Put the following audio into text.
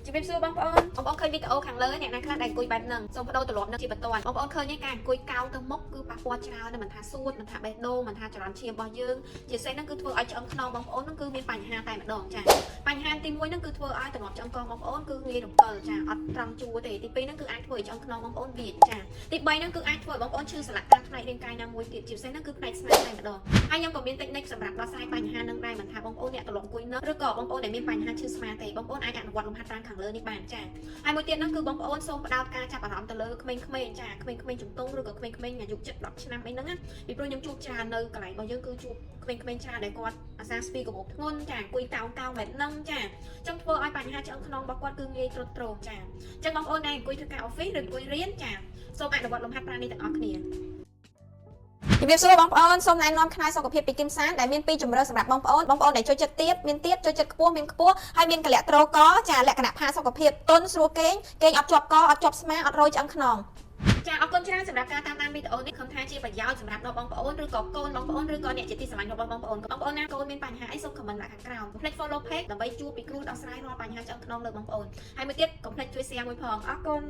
ជំរាបសួរបងប្អូនបងប្អូនឃើញវីដេអូខាងលើអ្នកណាខ្លះដែលអង្គុយបែបហ្នឹងសូមបដូរទម្លាប់នឹងជាបន្ទាន់បងប្អូនឃើញទេការអង្គុយកោងទៅមុខគឺប៉ះពាល់ច្រើនណាស់មិនថាសួតមិនថាបេះដូងមិនថាចរន្តឈាមរបស់យើងជាពិសេសហ្នឹងគឺធ្វើឲ្យឆ្អឹងខ្នងបងប្អូនហ្នឹងគឺមានបញ្ហាតែម្ដងចាបញ្ហាទី1ហ្នឹងគឺធ្វើឲ្យទម្លាប់ឆ្អឹងកងបងប្អូនគឺងាយរំកិលចាអត់ត្រង់ជួរទេទី2ហ្នឹងគឺអាចធ្វើឲ្យឆ្អឹងខ្នងបងប្អូនវាចចាទី3ហ្នឹងគឺអាចធ្វើឲ្យបងប្អូនឈឺសន្លាក់តាមផ្នែករាងកាយណាមួយទៀតជាពិសេសហ្នឹងគឺផ្នែកស្មាតែម្ដងហើយខ្ញុំក៏មាន technique សម្រាប់ដោះស្រាយបញ្ហាហ្នឹងដែរមិនថាបងប្អូនអ្នកទម្លាប់អង្គុយនៅឬក៏បងប្អូនដែលមានបញ្ហាឈឺស្មាទេបងប្អូនអាចអនុវត្តលំហាត់ប្រាណខាងលើនេះបានចាហើយមួយទៀតហ្នឹងគឺបងប្អូនសូមផ្ដោតការចាប់អារម្មណ៍ទៅលើក្មេងៗចាក្មេងៗជំទង់ឬក៏ក្មេងៗអាយុជិត10ឆ្នាំអីហ្នឹងណាពីព្រោះខ្ញុំជួបច្រើននៅកន្លែងរបស់យើងគឺជួបក្មេងៗច្រើនដែលគាត់អាសាស្ពីកាបូបធ្ងន់ចាអង្គុយកោងកោងបែបហ្នឹងចាចឹងធ្វើឲ្យបញ្ហាឆ្អឹងខ្នងរបស់គាត់គឺងាយទ្រុឌទ្រោមចាចឹងបងប្អូនដែលអង្គុយធ្វើការ office ឬអង្គុយរៀនចាសូមអនុវត្តលំហាត់ប្រាណនេះទាំងអស់គ្នា ជំរាបសួរបងប្អូនសូមណែនាំខ្នើយសុខភាពពីគឹមសានដែលមានពីរជម្រើសសម្រាប់បងប្អូនបងប្អូនដែលចូលចិត្តទៀបមានទៀបចូលចិត្តខ្ពស់មានខ្ពស់ហើយមានកលៈត្រូកចាលក្ខណៈផាសុខភាពទន់ស្រួលគេងគេងអត់ជាប់កអត់ជាប់ស្មាអត់រយឆ្អឹងខ្នង ចាអរគុណច្រើនសម្រាប់ការតាមដានវីដេអូនេះខំថាជាប្រយោជន៍សម្រាប់ដល់បងប្អូនឬក៏កូនបងប្អូនឬក៏អ្នកជាទីស្រឡាញ់របស់បងប្អូនបងប្អូនណាកូនមានបញ្ហាអីសូម comment ដាក់ខាងក្រោមកុំភ្លេច follow page ដើម្បីជួបពីគ្រូដោះស្រាយរាល់បញ្ហាឆ្អឹងខ្នងលើបងប្អូនហើយមួយទៀតកុំភ្លេចជួយ share មួយផងអរគុណ